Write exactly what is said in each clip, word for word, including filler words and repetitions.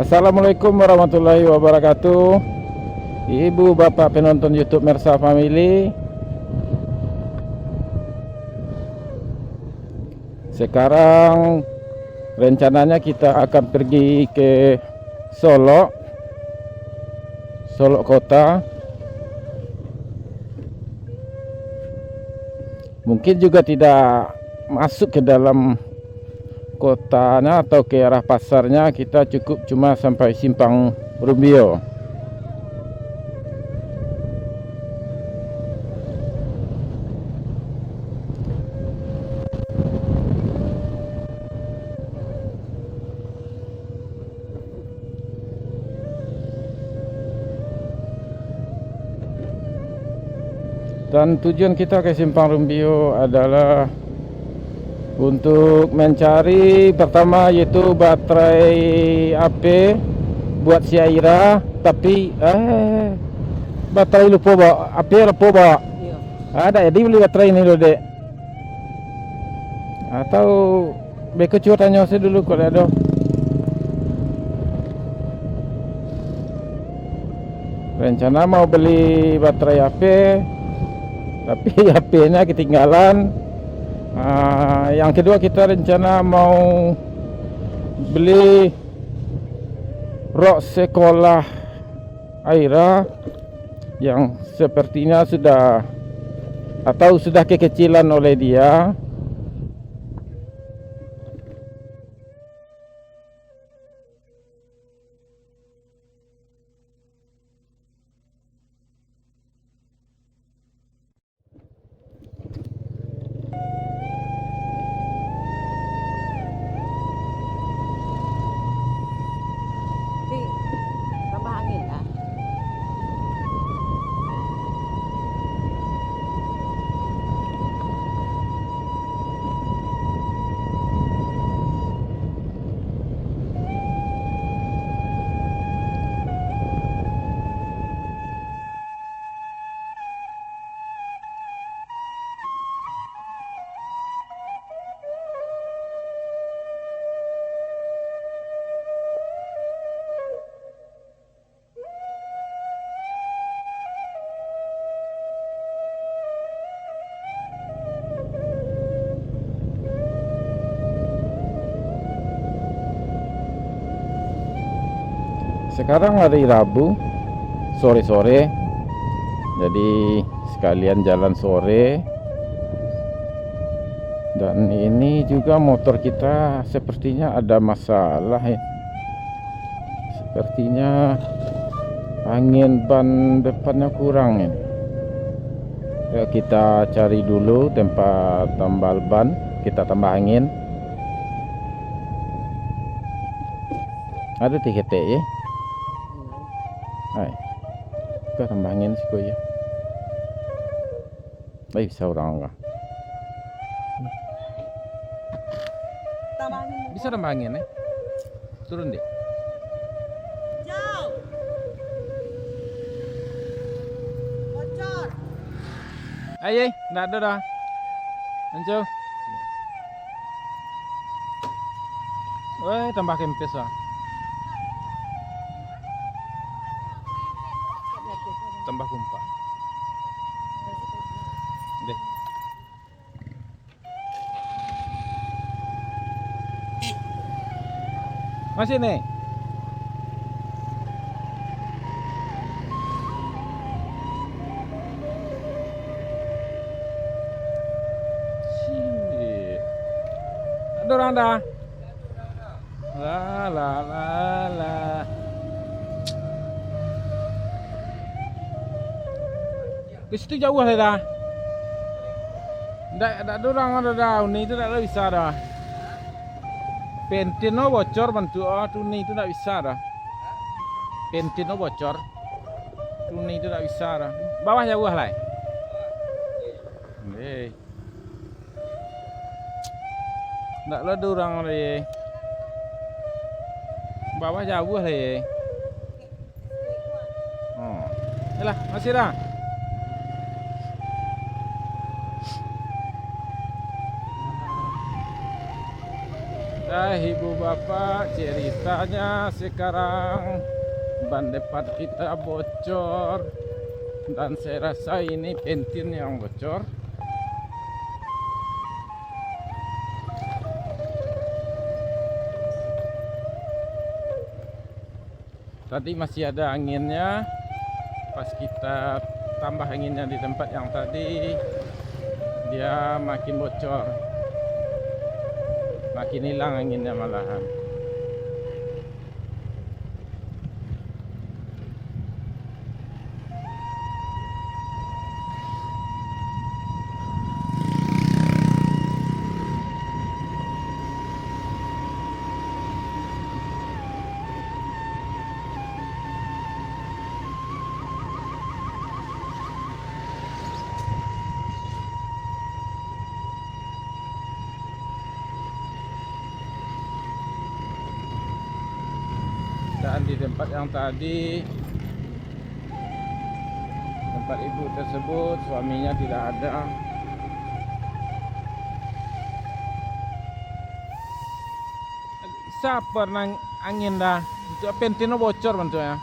Assalamualaikum warahmatullahi wabarakatuh. Ibu bapak penonton YouTube Mersa Family. Sekarang rencananya kita akan pergi ke Solok, Solok kota. Mungkin juga tidak masuk ke dalam kotanya atau ke arah pasarnya, kita cukup cuma sampai Simpang Rumbio. Dan tujuan kita ke Simpang Rumbio adalah untuk mencari pertama yaitu baterai H P buat si Aira, tapi, eh, baterai lupo bawa, H P lupo bawa. Iyo. Ada jadi beli baterai ini loh, Dek. Atau beko cubo tanyo se dulu kok ado. Rencana mau beli baterai H P, tapi H P-nya ketinggalan. Ah, yang kedua kita rencana mau beli rok sekolah Aira yang sepertinya sudah atau sudah kekecilan oleh dia. Di, tambah angin lah. Sekarang hari Rabu sore-sore, jadi sekalian jalan sore. Dan ini juga motor kita sepertinya ada masalah, ya. Sepertinya angin ban depannya kurang ini. Ya, kita cari dulu tempat tambal ban, kita tambah angin. Ada ti ketek, ya? Hai. Kita tambah angin siko, ya. Ai, bisa urang lah. Tambah angin. Bisa tambah angin, eh? Turun, Dek. Jauh. Bocor. Ai, ai, ndak ado dah. Anco. Woi, tambah kempes lah. Tambah kumpak. Deh. Masih nih. Sih. Ada orang dah. Lah, lah, lah, lah. Di situ jauh lah dah. Ndak, ndak ada orang ada dah. Uni tu ndak ada bisa dah. Pentin no bocor bantuak, oh, tu uni tu ndak bisa dah. Pentin no bocor. Tu uni tu ndak bisa dah. Bawah jauh lah. Hei. Ndak lo ado urang lai. Bawah jauah lai. Oh. Yalah, masih dah. Dah, ibu bapak, ceritanya sekarang ban depan kita bocor, dan saya rasa ini pentin yang bocor. Tadi masih ada anginnya, pas kita tambah anginnya di tempat yang tadi, dia makin bocor, makin hilang anginnya malahan. Dan di tempat yang tadi, tempat ibu tersebut, suaminya tidak ada. Siapa nang angin dah? Itu pentinnya bocor bentuknya.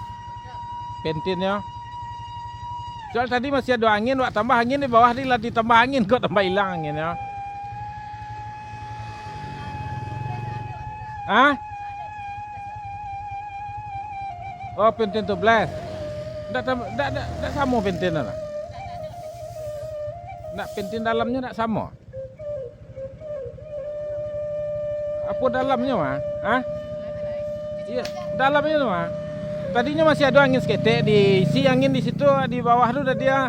Pentinnya. Soal tadi masih ada angin, wak tambah angin di bawah, di lah ditambah angin, kok tambah hilang anginnya. Hah? Oh, pentin tu belas. Ndak tam-, ndak, ndak, ndak samo pentin tu lah. Ndak, pentin dalamnya ndak samo. Apo dalamnyo mah? Hah? Iyo, dalamnyo tu mah. Tadinyo masih ado angin saketek, diisi angin di situ, di bawah tu tadi ah.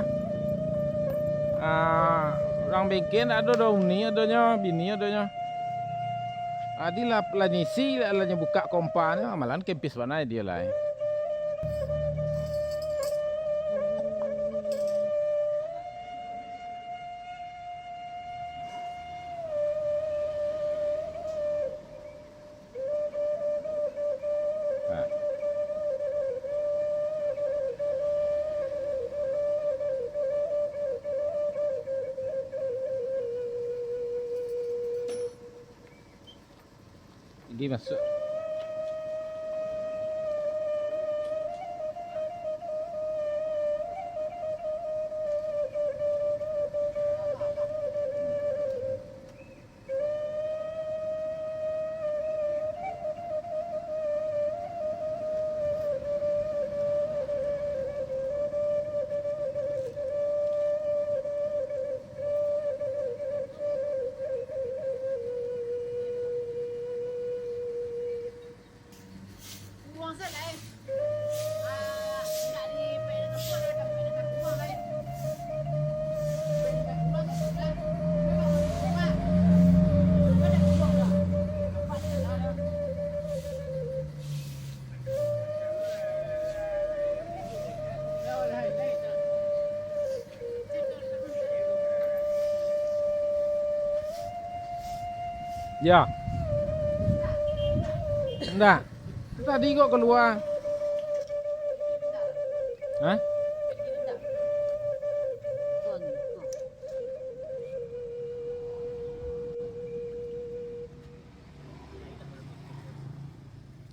Ah, urang bengke ndak ado doh, uni adonyo, bini adonyo. Adi lah, lah nyisi, lah, lah nyo bukak kompanyo, malahan kempis bana dio lai. Nah. Di masuk. Ya. Ndak. Tadi kok kalua. Hah?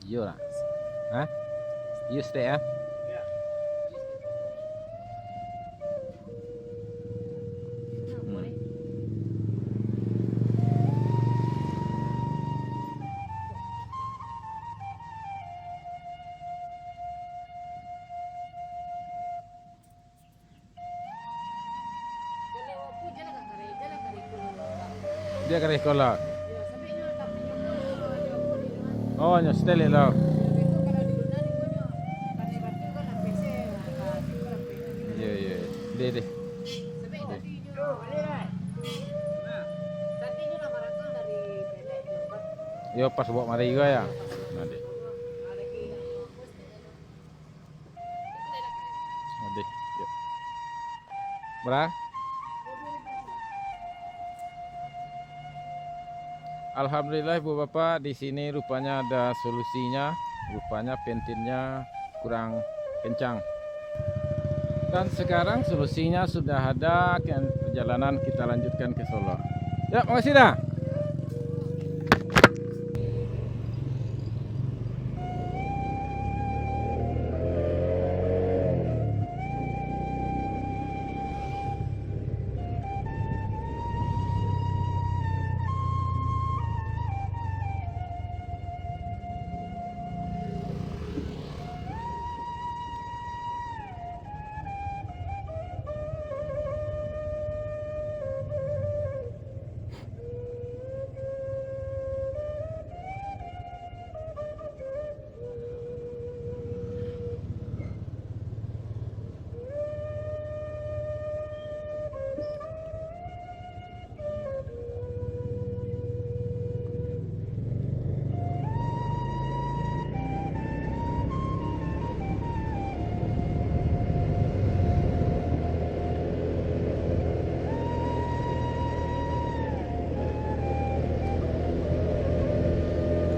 Iyo lah. Hah? Iyo, stek, ah. Hmm. Dia ka sekolah. Oh, nyo setelik lah. Iya, iya. Deh, deh. Yo, pas bawa mari juga ya. Nah, deh. Adih, yo. Bara? Alhamdulillah, Ibu Bapak, di sini rupanya ada solusinya. Rupanya pentinnya kurang kencang. Dan sekarang solusinya sudah ada, ken-, perjalanan kita lanjutkan ke Solo. Ya, makasih dah.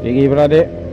Tinggi pula, Dek.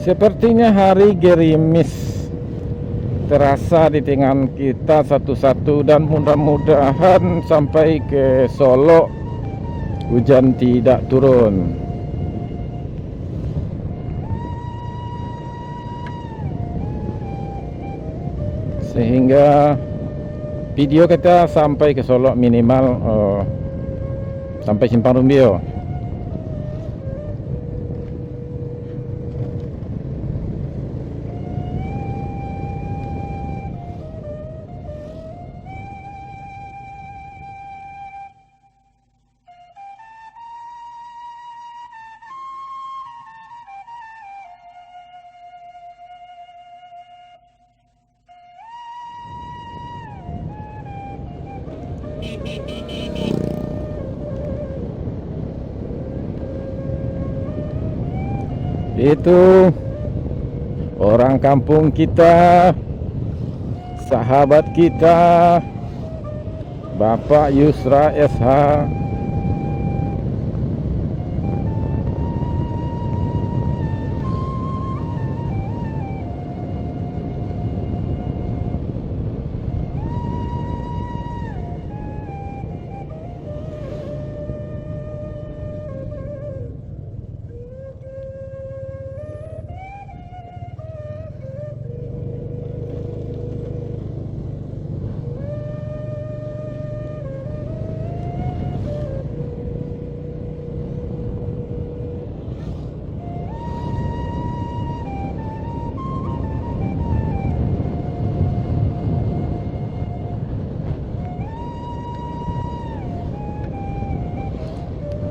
Sepertinya hari gerimis terasa di tangan kita satu-satu, dan mudah-mudahan sampai ke Solok hujan tidak turun. Sehingga video kita sampai ke Solok minimal, eh, sampai Simpang Rumbio. Itu orang kampung kita, sahabat kita, Bapak Yusra S H.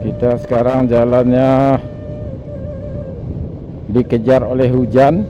Kita sekarang jalannya dikejar oleh hujan.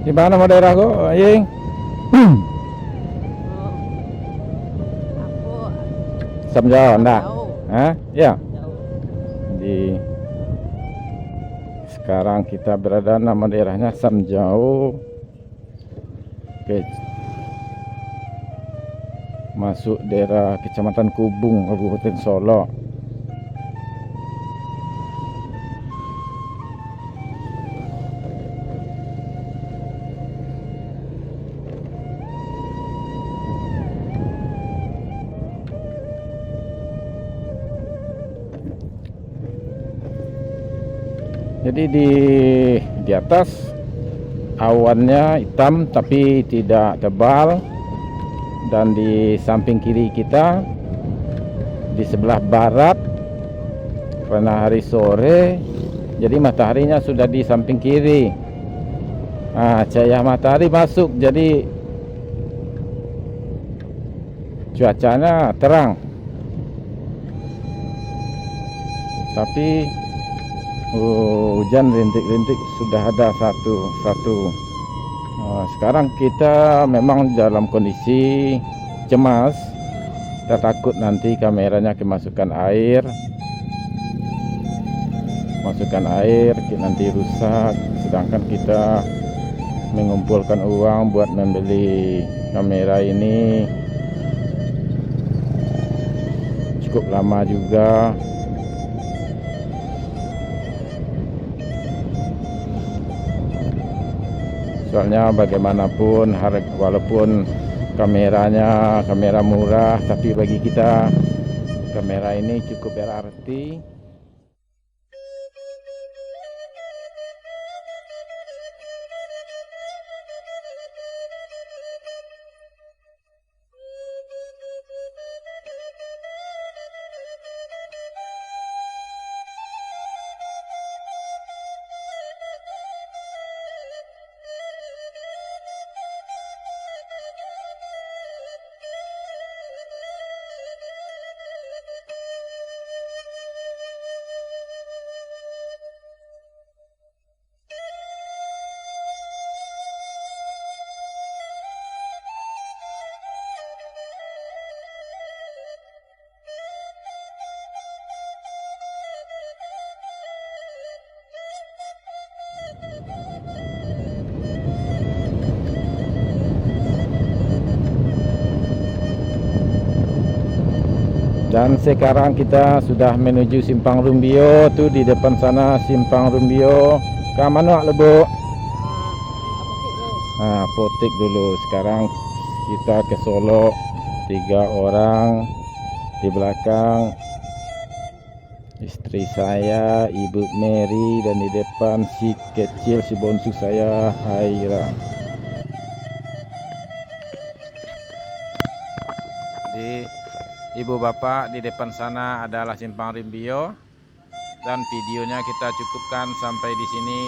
Di mano daerah ko, Ying? Samjao, ndak? Hah? Ya. Di sekarang kita berada, nama daerahnya Samjao. Oke. Masuk daerah Kecamatan Kubung, Kabupaten Solok. Jadi di, di atas awannya hitam tapi tidak tebal, dan di samping kiri kita, di sebelah barat, karena hari sore, jadi mataharinya sudah di samping kiri. Ah, cahaya matahari masuk, jadi cuacanya terang. Tapi, uh, hujan rintik-rintik sudah ada satu-satu. Uh, sekarang kita memang dalam kondisi cemas. Kita takut nanti kameranya kemasukan air. Masukkan air, ki-, nanti rusak. Sedangkan kita mengumpulkan uang buat membeli kamera ini cukup lama juga. Soalnya bagaimanapun, har-, walaupun kameranya kamera murah, tapi bagi kita kamera ini cukup berarti. Dan sekarang kita sudah menuju Simpang Rumbio, tu di depan sana Simpang Rumbio. Ka mano, Lubuk? Ah, apotek dulu. Sekarang kita ke Solok, tiga orang di belakang. Istri saya, Ibu Mary, dan di depan si kecil, si bonsu saya, Haira. Jadi, ibu bapak, di depan sana adalah Simpang Rumbio, dan videonya kita cukupkan sampai di sini.